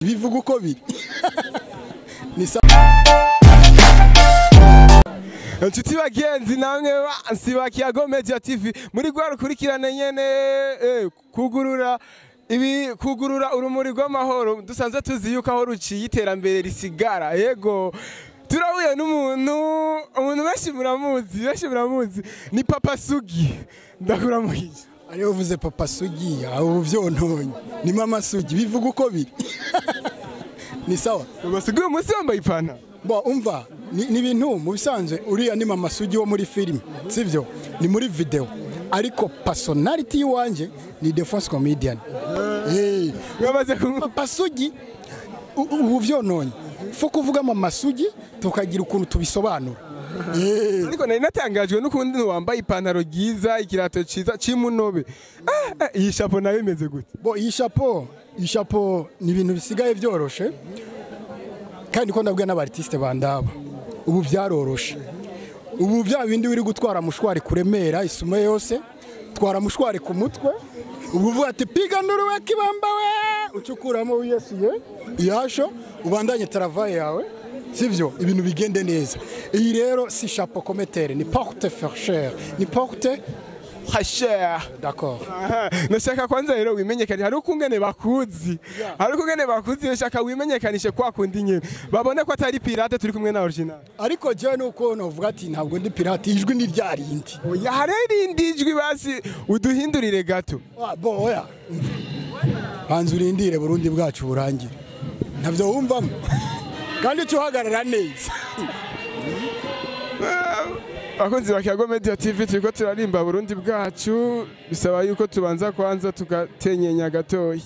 Bivuga uko biri. Ni Inshuti bagenzi namwe bansi Kiyago Media TV, muri rwa rukurikirane nyene, kugurura ibi, kugurura urumuri rw'amahoro dusanzwe tuzi yuko aho ruciye iterambere risigara. Yego, turahuye n'umuntu, umuntu benshi muramuzi, benshi muramuzi, ni Papa Sugi. Ndakuramuhije. Ariyo uvuze Papa Sugi, aho vyontonye ni Mama Sugi. Bivuga uko biri. Ni sawa. Papa Sugi, uyu munsi wambaye ipantaro. Bo umva, ni ibintu mu bisanzwe, uriya ni Mama Sugi wo muri film, sivyo? Ni muri video, ariko personality yiwanje ni The Force Comedian. Wamaze kunywa. Papa Sugi, ubu vyononye fo kuvuga Mama Sugi, tukagira ukuntu tubisobanura. Ariko nari natangajwe n'ukuntu wambaye ipantaro ryiza, ikirato ciza cimunobe. Iyi chapeau nayo imeze gute? Bo iyi chapeau ni ibintu bisigaye byoroshe, kandi ko ndabwira n'aba artiste bandaba, ubu byaroroshe. Ubu bya bindi wiri gutwara mushwari kuremera isume yose, twara mushwari ku mutwe, ubu uvuga ati piga nduruwe kibamba we, ucukuramo wiyesiye iyasho, ubandanye travail yawe, sivyo? Ibintu bigende neza. Iyi rero si chapeau communautaire, ni porte fraîcheur, ni porte Hasher. D'accord. Aha, nashaka kwanza rero wimenyekane, hari ukungene bakuzi, hari ukungene bakuzi. Nashaka wimenyekanishe kwa kundi nyene babone ko atari pirate, turi kumwe na original. Ariko jewe nuko novuga ati ntabwo ndi pirate, ijwi ni ryarindi. Oya, hari irindi jwi, basi uduhindurire gato. Ah, bo oya, banza urindire Burundi bwacu burangire, ntavyo wumvamo kandi uca uhagarara neza. Abakunzi ba Kiyago Media TV, turiko turarimba Burundi bwacu, bisaba yuko tubanza kwanza tugatenyenya gatoyi.